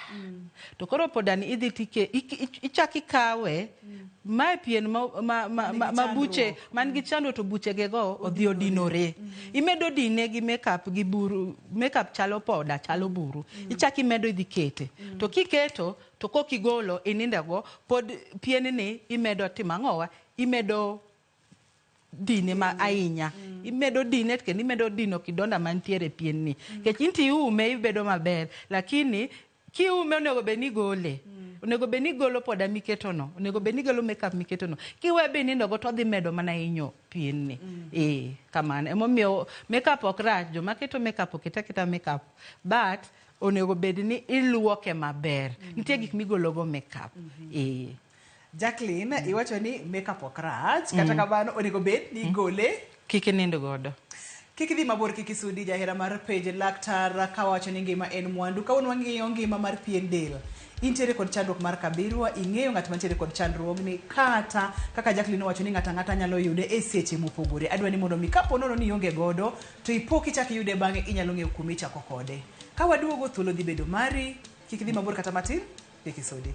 To koro poda ni idhi tike ichak ikawe mae pien ma buche man gi chandruok to buchegego odhi odinore. Imedo dine gi makeup gi buru, makeup chalo poda, chalo buru. Ichak imedo idhi kete. To kiketo to kokigolo inindego pod pien ni imedo timo ang'owa, imedo dine ma ahinya. Imedo dine kendo imedo dino kidonda mantiere e pien ni. Nikech inti iume ibedo maber, lakini kiume onego bed ni igole. Onego bed ni igolo poda miketo no, onego bed ni igolo makeup miketo no. Kiwe be nindo go to odhi medo mana hinyo pien ni. Kamano. Emomiyo makeup ok rach, joma keto makeup oket aketa makeup. But onego bed ni iluoke maber. Nitie gik migolo go makeup. Jacqueline, iwacho ni makeup ok rach, kata kamano onego bed ni igole. Kik inind godo. Kik idhi mabor, kik isudi jahera mar Penj Laktar kawacho ni ngima en mwandu. Kawuono wang'iyo ngima mar pien del. Intiere kod chandruok mar kabirwa, ing'eyo ng'at mantiere kod chandruogni, kata kaka Jacqueline owacho ni ng'ato ang'ata nyalo yude e seche mopogore. Adwa ni mondo mi kapo nono ni ionge godo, to ipo kichak iyude bang'e inyalo ng'eyo kuma ichako kode. Ka waduogo thuolo dhi bedo mari, kik idhi mabor kata matin, kik isudi.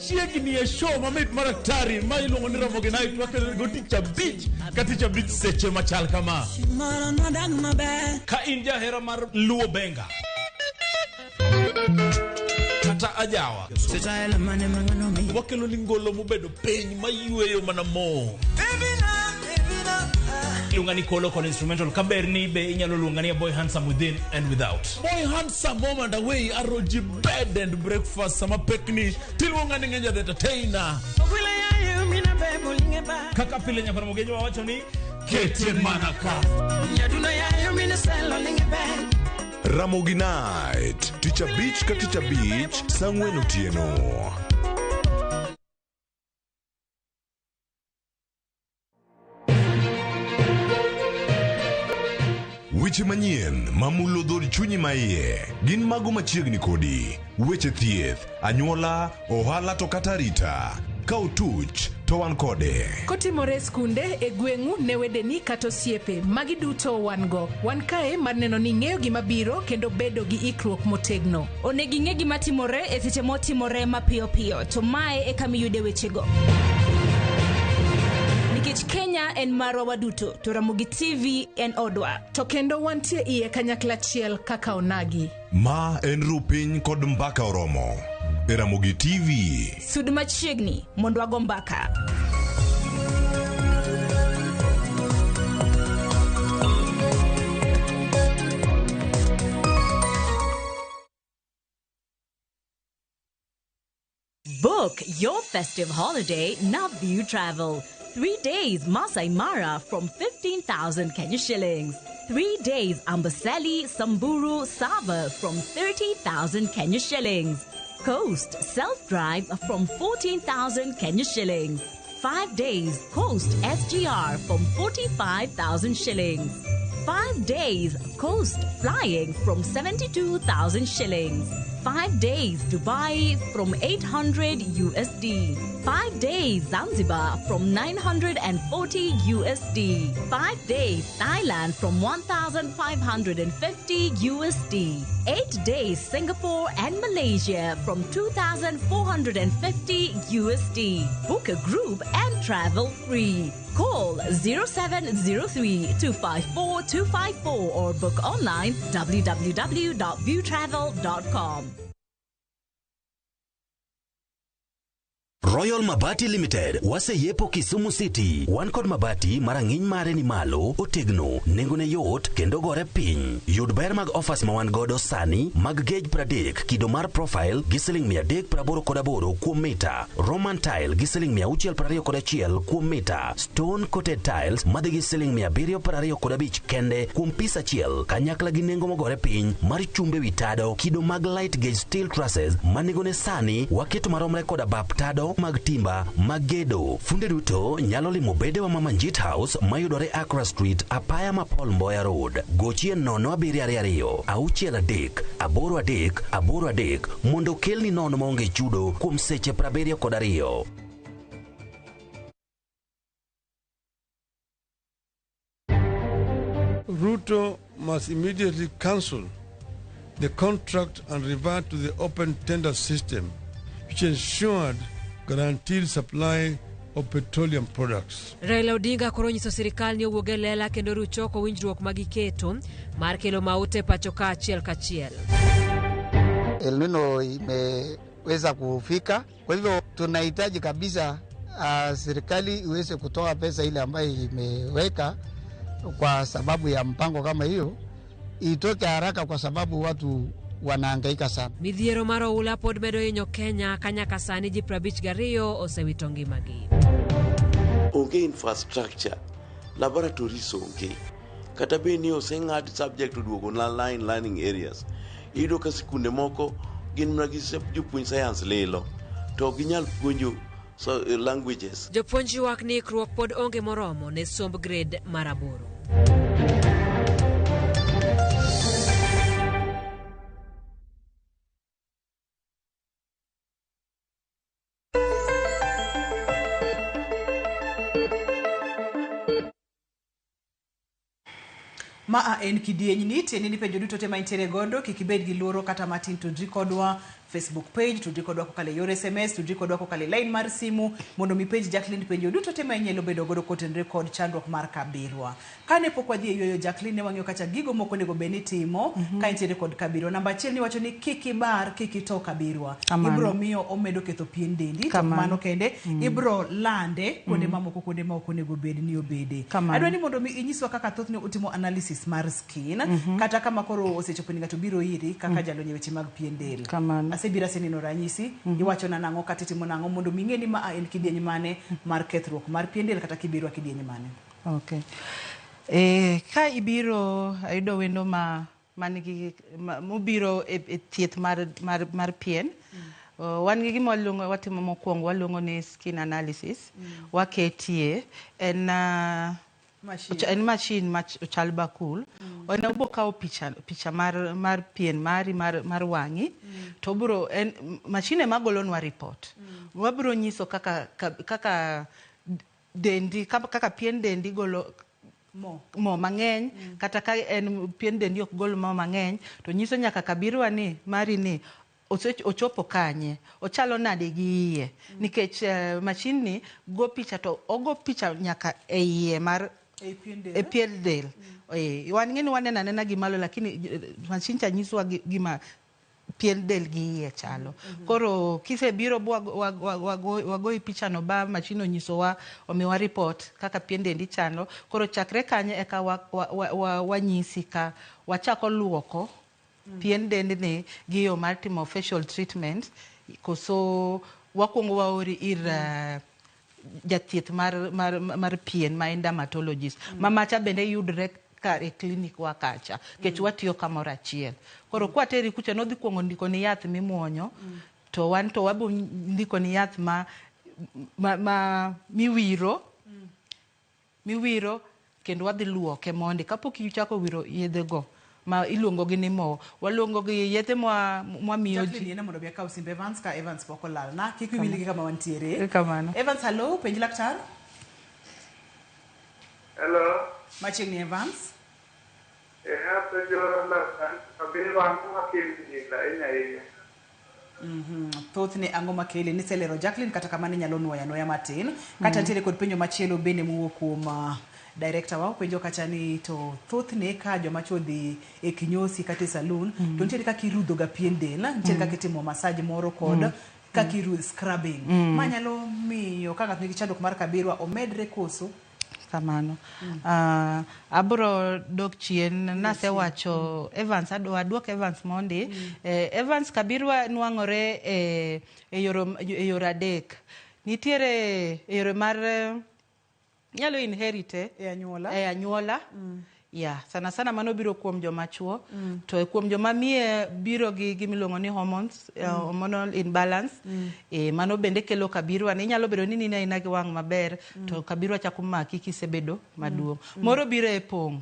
Machiegni e show mamit mar Daktari ma iluongo ni Ramogi Night wakelo go tich abich ka tich abich seche machal kama. Ka in jahera mar Luo Benga kata ajawa, wakelo ni ngolo mobedo piny mayweyo mana mo. Iluonga ni Kolo kod instrumental kaber ni be inyalo luonga ni Boy Handsome within and without. Boy Handsome home and away aroji bed and breakfast sama pekni tiluonga ni Ng'enya the entertainer. Kaka pile nyakwana Mogenyo wawacho ni kete mana ka. Ramogi Night, tich abich ka tich abich, saa ang'wen otieno. Weche manyien mamulo dhood chunyi maiye gin mago machiegni kodi. Weche thieth, anyuola, ohala to kata arita. Ka otuch to wan kode. Kotimore e skunde, e gweng'u, ne wedeni kata osiepe, magi duto wan go. Wan kae mar neno ni ing'eyo gima biro kendo bedo gi ikruok motegno. Onego ing'e gima timore e seche motimore mapiyo piyo, to mae e kama iyude wechego. Nikech Kenya en marwa waduto, to Ramogi TV en odwa. To kendo wantie iye kanyakla achiel kaka onagi. Ma en ru piny kod mbaka oromo. E Ramogi TV. Sud machiegni mondo wago mbaka. Book your festive holiday Navview Travel. 3 days Masai Mara from 15,000 Kenya shillings. 3 days Amboseli, Samburu, Sava from 30,000 Kenya shillings. Coast Self Drive from 14,000 Kenya shillings. 5 days Coast SGR from 45,000 shillings. 5 days Coast Flying from 72,000 shillings. 5 days Dubai from 800 USD. 5 days Zanzibar from 940 USD. 5 days Thailand from 1,550 USD. 8 days Singapore and Malaysia from 2,450 USD. Book a group and travel free. Call 0703 254 254 or book online www.viewtravel.com. Royal Mabati Limited waseyepo Kisumu City. Wan kod mabati ma rang'iny mare ni malo, otegno, nengone yot kendo gore piny. Yud ber mag offers ma wan godo sani mag gauge 30 kido mar profile gi siling 388 kuom mita, Roman tile gi siling 621 kuom mita, stone coated tiles madhi gi siling 725 kende kuom pis achiel, kanyakla gi nengo mogore piny mar chumbe wi tado kido mag light gauge steel trusses ma nengone sani waketo maromre koda bap tado mag timber mag gedo. Funde duto nyalo limo bedewa ma Manjit House mayudore Accra Street, apaya ma Paul Mboya Road. Gochie 0722 63 83 83 mondo okelni nono maonge chudo kuom seche 72. Ruto must immediately cancel the contract and revert to the open tender system, which ensured guaranteed supply of petroleum products. Raila Odinga koro onyiso sirikal ni owuog e lela kendo ruch oko winjruok ma giketo mar kelo mauta e pacho ka achiel kachiel. El Nino imeweza kufika, kwa hivyo tunahitaji kabisa serikali iweze kutoa pesa ile ambayo imeweka kwa sababu ya mpango kama hiyo itoke haraka, kwa sababu watu wanahangaika sana. Midhiero mar oula pod medo hinyo Kenya ka nyaka sani ji 52 osewito ngimagi. Onge infrastructure, laboratories onge, kata bed ni oseng'ad subject oduogo na line learning areas. Iyudo ka sikunde moko gin mana gi jopuonj science lilo to ok ginyal puonjo so, languages. Jopuonj ywak ni ikruok pod onge moromo ne somb grade mar 8. Ma a en kidienyni tiende ni penjo duto te ma intiere godo kik ibed gi luoro kata matin. Tudri kodwa Facebook page, tudri kodwa kokalo e yor SMS, tudri kodwa kokalo e line mar simu mondo mi penj Jacqueline penjo duto te ma inyalo bedo godo kotenore kod chandruok mar kabirwa. Kane pok wadhi e yueyo Jacqueline, ne wang'iyo kacha gigo moko onego bed ni itimo ka intiere kod kabirwa. Namba achiel ni wacho ni kik ibar, kik ito kabirwa. Kamano. Ibro miyo omedo ketho pien dendi to Kamano. mano kende ibro lande kuonde mamoko, kuonde ma ok onego bed ni obede. Kamano. Adwa ni mondo mi inyiswa kaka thothne utimo analysis mar skin kata kama koro osechopo ni ng'ato biro iri kaka jalony e weche mag pien del. Kamano. Asebiro aseneno ranyisi, iwacho na nang'o kata itimo nang'o mondo mi ing'e ni ma en kidieny mane mar kethruok mar pien del kata kibirwa kidieny mane. Okay. Ka ibiro ayudo wendo ma manigi mobiro e thieth mar pien. Wan gi gima waluongo watimo mokwongo, waluongo ni skin analysis. Waketie en Machine. En machine ma chal bakul. En obo kawo picha, picha mar pien mari mar wang'i to obro en machine ema golonwa report. Wabiro nyiso kaka dendi kaka pien dendi golo mo mang'eny kata ka en pien dendi ok gol mo mang'eny to nyiso nyaka kabirwa ni mari ni ochopo kanye, ochalo nade gi iye nikech machine ni go picha to ogo picha nyaka e iye mar E pien del. E pien del. Wan ng'eni waneno anena gi malo, lakini machine cha nyisowa gima pien del gi iye chalo. Koro kisebiro wagoyi picha no ba machine onyisowa, omiwa report kaka pien dendi chalo. Koro chakre kanyo eka wanyisi ka wachako luoko pien dendni gi yo mar timo facial treatment koso wakwongo waori ir jathieth mar pien ma en dermatologist ma macha bende yudre ka e clinic wa kacha nikech watiyo kamoro achiel. Koro kwateri kucha nodhi kuongo ndikoni yath mimuonyo to wan to wabo ndikoni yath ma miwiro kendo wadhi luoke mondi kapok ichako wiro yedhe go ma iluongo gi ni mo, waluongo gi yedhe mwamiyo ji. Jacqueline, yiena mondo mi akaw simbe Evans ka Evans pok olalna. Kik wiwil gi kama wantiere. Kamano. Evans, hello, penj laktar. Hello. Machiegni Evans. Apenjo laktar, abiro ang'o makelo del ahinya ahinya? Thothne ang'o makele niselero Jacqueline, kata kamano inyalo nuoyo anuoya matin kata nitiere kod penjo machielo bende mowuok kuom director wa penjo kacha ni to thothne ka joma chuo dhi e kinyosi kata e saloon to nitiere kaka irudho ga pien del, nitiere kaka itimo massage moro kod kaka irudho scrubbing ma nyalo miyo ka ng'ato nigi chandruok mar kabirwa omedre koso? Kamano. Abro dok chien nasewacho Evans, adwa aduok Evans mondi. Evans, kabirwa nwang'ore e yore adek. Nitiere e yore mar inyalo inherit e anyuola. E anyuola. Yeah, sana sana mano biro kuom joma chuo. To kuom joma miye biro gi gimiluongo ni hormones, hormonal imbalance. Mano bende kelo kabirwa. Ni inyalo bedo ni in aina gi wang' maber, to kabirwa chako maki kisebedo maduong'. Moro biro e pong'.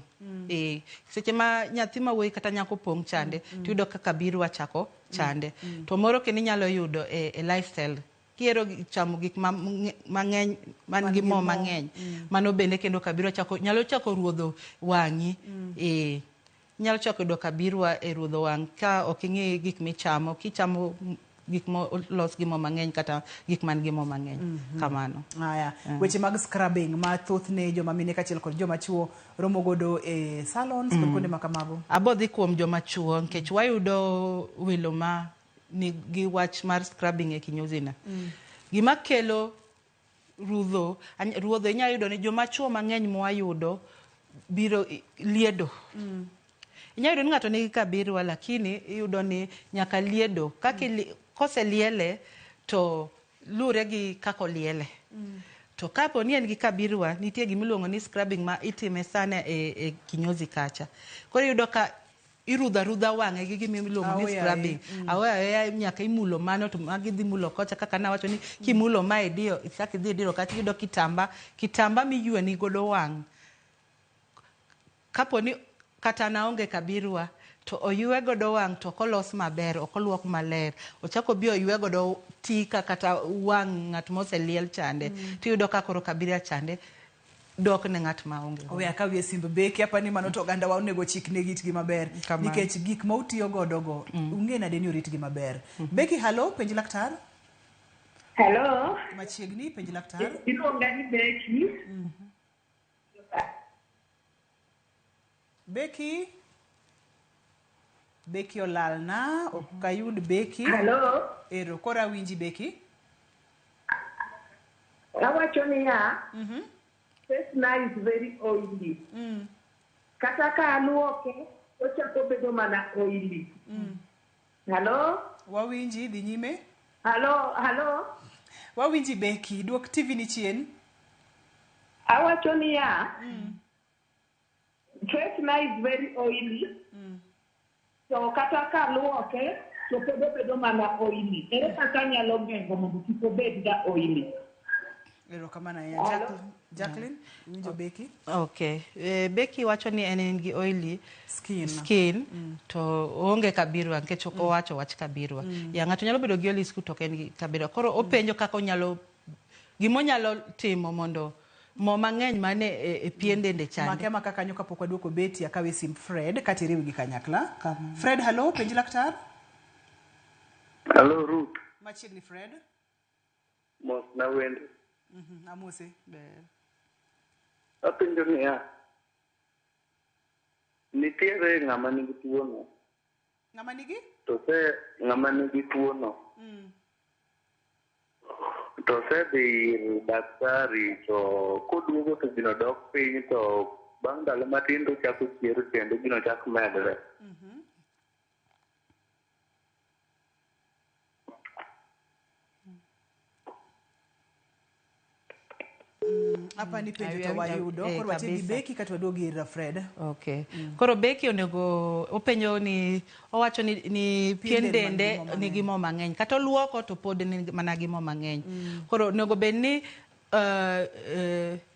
Seche ma nyathi ma wuoyi kata nyako pong' chande, tiyudo ka kabirwa chako chande. To moro kendo inyalo yudo e lifestyle. Kihero chamo gik mang'eny man gi mo mang'eny. Mano bende kendo kabirwa chako nyalo chako ruodho wang'i. Inyalo chako yudo kabirwa e ruodho wang' ka ok ing'i gik michamo, kichamo gik molos gi mo mang'eny kata gik man gi mo mang'eny. Kamano. Aya, weche mag scrubbing ma thothne joma mine kaachiel kod joma chuo romo godo e salons kod kuonde ma kamago. Abo dhi kuom joma chuo nikech wayudo welo ma nigi wach mar scrubbing e kinyozi na. Gima kelo rudho, ruodho inyalo yudo ni joma chuo mang'eny mwayudo biro liedo. Inyalo yudo ni ng'ato nigi kabirwa lakini iyudo ni nyaka liedo. Kaka koseliele to lure gi kaka oliele. To kapo ni en gi kabirwa, nitie gimiluongo ni scrubbing ma itime sana e kinyozi kacha. Koro iyudo ka irudho arudha wang'e gi gima iluongo ni Aoyaye. scrubbing. Aoya aoya nyaka imulo mano to magi dhi mulo kocha kaka nawacho ni kimulo ma idiyo ichak idhi idiro kacha iyudo kitamba miyweni godo wang'. Kapo ni kata naonge kabirwa to oywe godo wang' to ok olos maber, ok oluok maler. Ochako obi oywe godo tika kata wang' ng'at moseliel chande. Tiyudo ka koro kabirwa chande dok ne ng'at ma onge godo. Owe akawie simb Beki, apani mano to oganda wa onego chikne itgi maber. Kamano. Nikech gik ma utiyo godo go, ung'e nade ni oritgi maber. Beki, hello, penj laktar. Hello. Machiegni, penj laktar. Iluonga ni Beki. Beki. Beki olalna, ok ayud Beki. Hello. Ero, koro awinji Beki. Awacho niya, face na is very oily. Kata ka aluoke, ochako bedo mana oily. Hello? Wawinji, dhi nyime. Hello, hello. Wawinji Beki, duok TV ni chien. Awacho niya, face na is very oily. To kata ka aluoke, to pod obedo mana oily. Ere kaka anyalo geng'o mondo kik obed ga oily? Erokamano ahinya. Jacqueline, iwinjo Becky? Okay. Becky wacho ni en gi oily skin, skin to oonge kabirwa nikech ok owacho wach kabirwa. Ya ng'ato nyalo bedo gi oily skin to ok en gi kabirwa. Koro openjo kaka onyalo gimonyalo timo mondo mo mang'eny mane e pien dende chande. Make amaka kanyo kapok waduoko Betty akawe simb Fred kata iriw gi kanyakla. Fred, hello, penj laktar. Hello Ruth, Machiegni Fred. mos na wende. Amose. Apenjo niya, nitiere ng'ama nigi tuono, Ng'ama nigi? to se ng'ama nigi tuono, to osedhi ir daktari to koduogo to gino dok piny to bang' ndalo matin to ochako chier kendo gino chak medre. Apa ni penjo to wayudo. Koro watiek gi kabisa. Becky kata waduog ir Fred. Okay. Koro Becky onego openjo ni owacho ni pien del man dende gi mo mang'eny. nigi mo mang'eny kata oluoko to pod ni mana gi mo mang'eny. Koro onego bed ni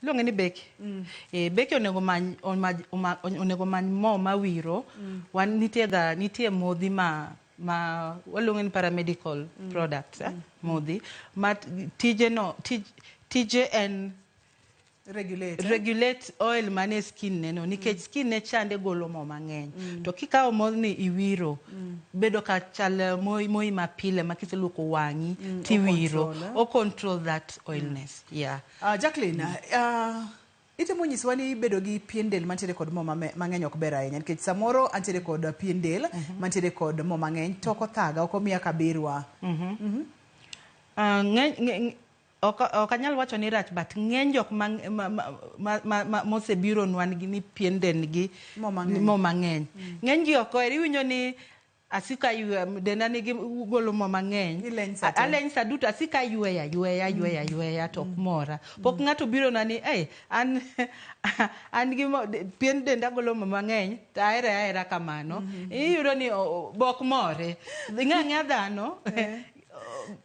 iluonge ni Becky. Becky onego many onego many mo mawiro. Wan nitie ga nitie modhi ma waluongo ni paramedical products modhi ma tije no tije en Regulate. regulate oil mane skin ne no nikech skin ne chande golo mo mang'eny to kikawo modhni iwiro bedo ka chal moi mapile ma kiseluoko wang'i tiwiro o control, eh? o control that oilness yeah. Jacqueline, itemo nyisowa ni bedo gi pien del mantiere kod mo mang'eny ok ber ahinya nikech samoro antiere kod pien del mantiere kod mo mang'eny to ok othaga ok omiya kabirwa. Ok anyal wacho ni rach but ng'eny jok mosebiro nwa ni pien dendgi Mo mang'eny. mo mang'eny. Ng'eny ji ok ohero iwinjo ni asika ywe denda nigi golo mo mang'eny. Ileny sa te. Aleny sa duto asika yweya yweya yweya yweya to ok mora. Pok ng'ato biro na ni ei an an gi mo pien denda golo mo mang'eny to ahere ahera kamano. Iyudo ni bok more. Ing'e ang'eya dhano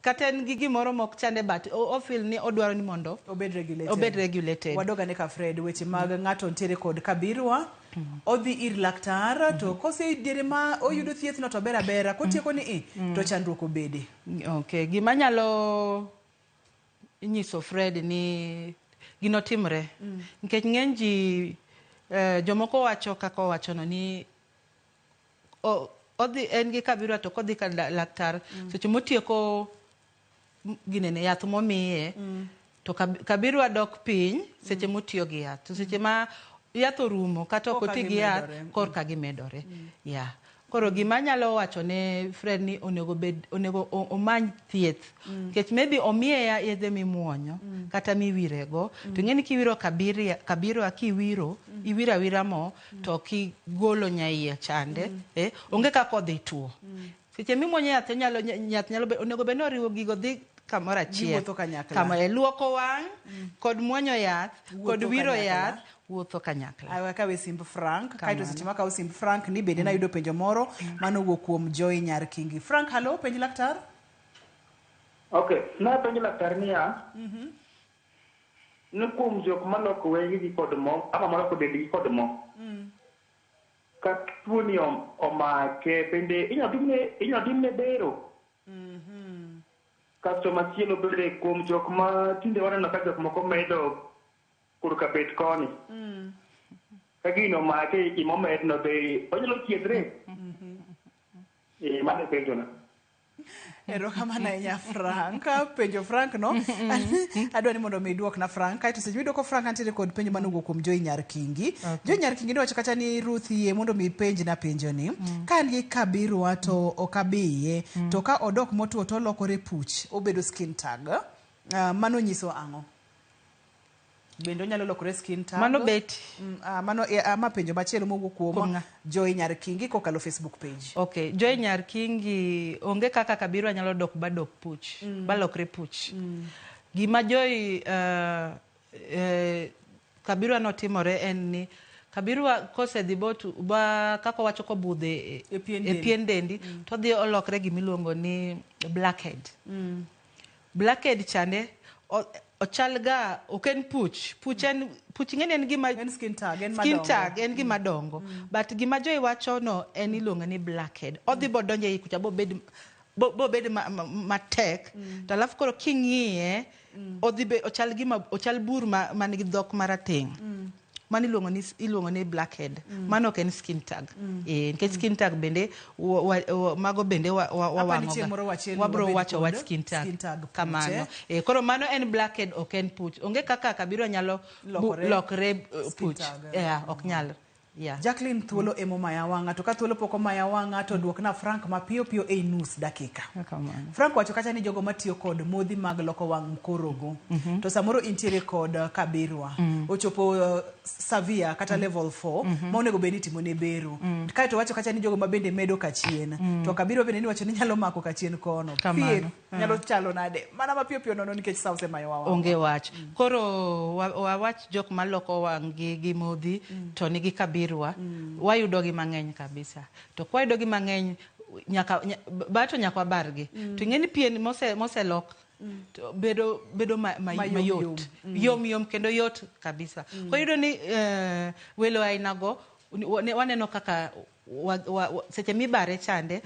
kata en gi gimoro mok chande but o feel ni odwaro ni mondo obed regulated. Obed regulated. Wadog ane ka Fred weche mag ng'ato ntiere kod kabirwa odhi ir laktar to kose diere ma oyudo thieth no to ber abera kotieko ni i to chandruok obede. Okay, gima nyalo nyiso Fred ni gino timre nikech ng'eny ji jomoko wacho kaka owachono ni odhi en gi kabirwa to kodhi ka laktar seche motieko ginene yath momiye to kabirwa dok piny seche motiyo gi yath to seche ma yath orumo kata ok oti gi yath korka gimedore. Yeah. Koro gima anyalo wacho ne Fred ni onego bed onego omany thieth nikech maybe omiye yedhe mimuonyo kata miwirego to ing'e ni kiwiro kabirwa kiwiro iwiro awira mo to kigolo nyaiye chande onge kaka odhi tuo. Seche mimuonyo yath nyalo yath nyalo onego bed ni oriwo gigo dhi kamoro achiel kama e luoko wang' kod muonyo yath kod wiro yath wuotho kanyakla. Akawe simb Frank kaeto seche ma akawo simb Frank ni bende nayudo penjo moro manowuok kuom Joy Nyar Kingi. Frank, hello, penj laktar. Okay, napenjo laktar niya ni kuom jok maloko wengegi kod mo ama maloko dendgi kod mo ka tuoni omake bende inyalo timne bero? Kasto machielo bende kuom jok ma tinde waneno ka jok moko medo korka bet koni ka gino omake gimomedno be onyalo thiedhre? Mano e penjona. Erokamano ahinya Frank. Penjo Frank no adwa ni mondo mi iduokna Frank. Kaeto seche miduoko Frank antiere kod penjo manowuok kuom Joy Nyar Kingi. Joy Nyar Kingi nowacho kata ni Ruth yie mondo mi ipenjna penjo ni. Ka an gi kabirwa to ok abiye to ka odok motuo to olokore puch obedo skin tag. Mano nyiso ang'o? Bende onyalo lokore skin tag? Mano Betty. Mano ma penjo machielo mowuok kuom Joy Nyar Kingi kokalo Facebook page. Okay, Joy Nyar Kingi onge kaka kabirwa nyalo dok badok puch, balokre puch. Gima Joy kabirwa notimore en ni kabirwa kosedhi botu ba kaka wacho kobudhe e pien dendi to odhi olokre gimiluongo ni blackhead. Blackhead chande Ochal ga, ok en puch. Puch en puch, ing'eni en gima en skin tag, en skin madongo. Tag en gima dongo. But gima Joy wacho no en iluongo ni blackhead. Odhi bodonjo ei kucha bobed bobed matek. To alafu koro king'iye, odhi be ochal gima ochal bur ma man gi dhok marateng'. Mano iluongo ni blackhead. Mano ok en skin tag. Nikech skin tag bende mago bende Apa ni wawang'o chieng' ga. moro wachiel Wabro wabed wacho kod wach skin tag. skin tag puch, Kamano. eh? Koro mano en blackhead, ok en puch. Onge kaka kabiro nyalo Lokore lokore skin puch. tag, eh. Yeah, ok nyal. Yeah. Jacqueline, thuolo emomaya wang'a, to ka thuolo pok omaya wang'a to duokna Frank mapiyo piyo ei nus dakika. Frank wacho kacha ni jogo matiyo kod modhi mag loko wang' korogo, to samoro intiere kod kabirwa, ochopo severe kata level 4, ma onego bed ni itimone bero. Kaeto wacho kacha ni jogo ma bende medo kachien, to kabirwa bende niwacho ni nyalo mako kachien kono. Kamano. Thieth nyalo chalo nade? Mana mapiyo piyo nono nikech sa osemayo wa wang'. Onge wach. Koro wawach jok maloko wang' gi modhi to nigi kabirwa, wayudo gi mang'eny kabisa. To kwayudo gi mang'eny nyaka bato nyaka wabargi. To ing'e ni pien moselok to bedo Mayom mayot. Yom. Yom yom kendo yot kabisa. Koro iyudo ni welo ainago waneno kaka seche mibare chande,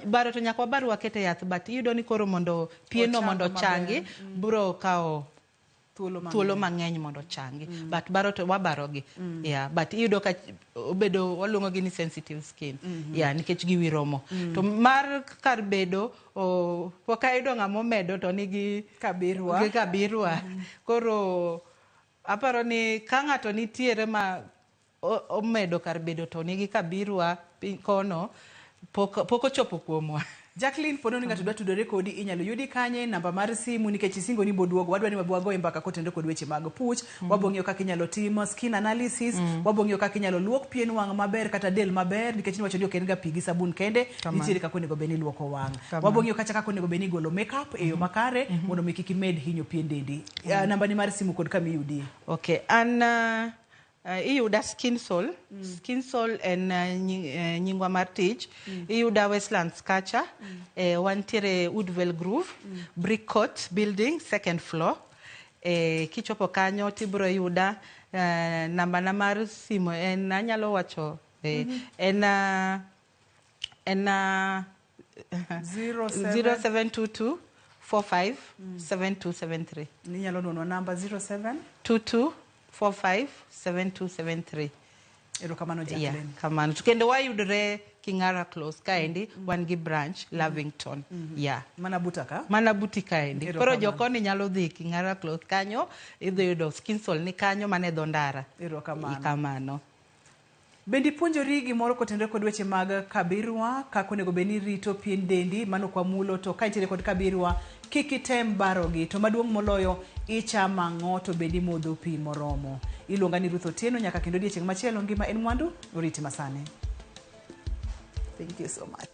baro to nyaka wabar wakete yath, but iyudo ni koro mondo pieno Ochang mondo maber. ochangi bro kawo thuolo mang'eny. Thuolo mang'eny mondo ochangi. But baro to wabarogi. Yeah, but iyudo ka obedo waluongo gi ni sensitive skin. Yeah, nikech giwiro mo. To mar kar bedo pok ayudo ng'ama omedo to nigi kabirwa. Gi kabirwa. Koro aparo ni ka ng'ato nitiere ma omedo kar bedo to nigi kabirwa piny kono, pok ochopo kuomwa. Jacqueline, pono ni ng'ato dwa tudore kodi, inyalo yudi kanye? Namba mar simu, nikech isingo ni boduogo. Wadwa ni wagoye mbaka kotenore kod weche mag puch. Wabo ng'iyo kaka inyalo tim skin analysis. Wabo ng'iyo kaka inyalo luok pien wang' maber kata del maber, nikech niwacho ni ok en ga pi gi sabun kende. Kamano. Nitiere kaka onego bed ni iluoko wang'. Kamano. Wabo ng'iyo kata kaka onego bed ni igolo makeup e yo makare mondo mi kik imed hinyo pien dendi. Namba ni mar simu kod kama iyudie. Okay, an iyuda Skin Soul. Skin Soul en nyingwa mar tich. Iyuda Westlands kacha. Wantiere Woodville Grove, Brick Court Building, second floor. Kichopo kanyo tibro yuda. Namba na mar simu en anyalo wacho en 07 0722 45 7273. Inyalo nuonwa namba 07 22 45 7273. Erokamano, Yeah, Jacqueline. kamano. To kendo wayudore Kingara Close kaendi, wan gi branch Lavington. Yeah. Mana buta ka? Mana buti kaendi. Koro Erokamano. jokoni nyalo dhi Kingara Close kanyo, idhi yudo Skin Soul ni kanyo mana e dho ndara. Erokamano. Kamano. Bende ipuonjori gimoro kotenore kod weche mag kabirwa, kaka onego bed ni irito pien dendi? Mano kwamulo. To ka intiere kod kabirwa, kik item barogi. To maduong' moloyo, ichamo ang'o to bende imodho pi moromo? Iluonga ni Ruth Otieno, nyaka kendo odiechieng' machielo. Ngima en mwandu, oriti masani. Thank you so much.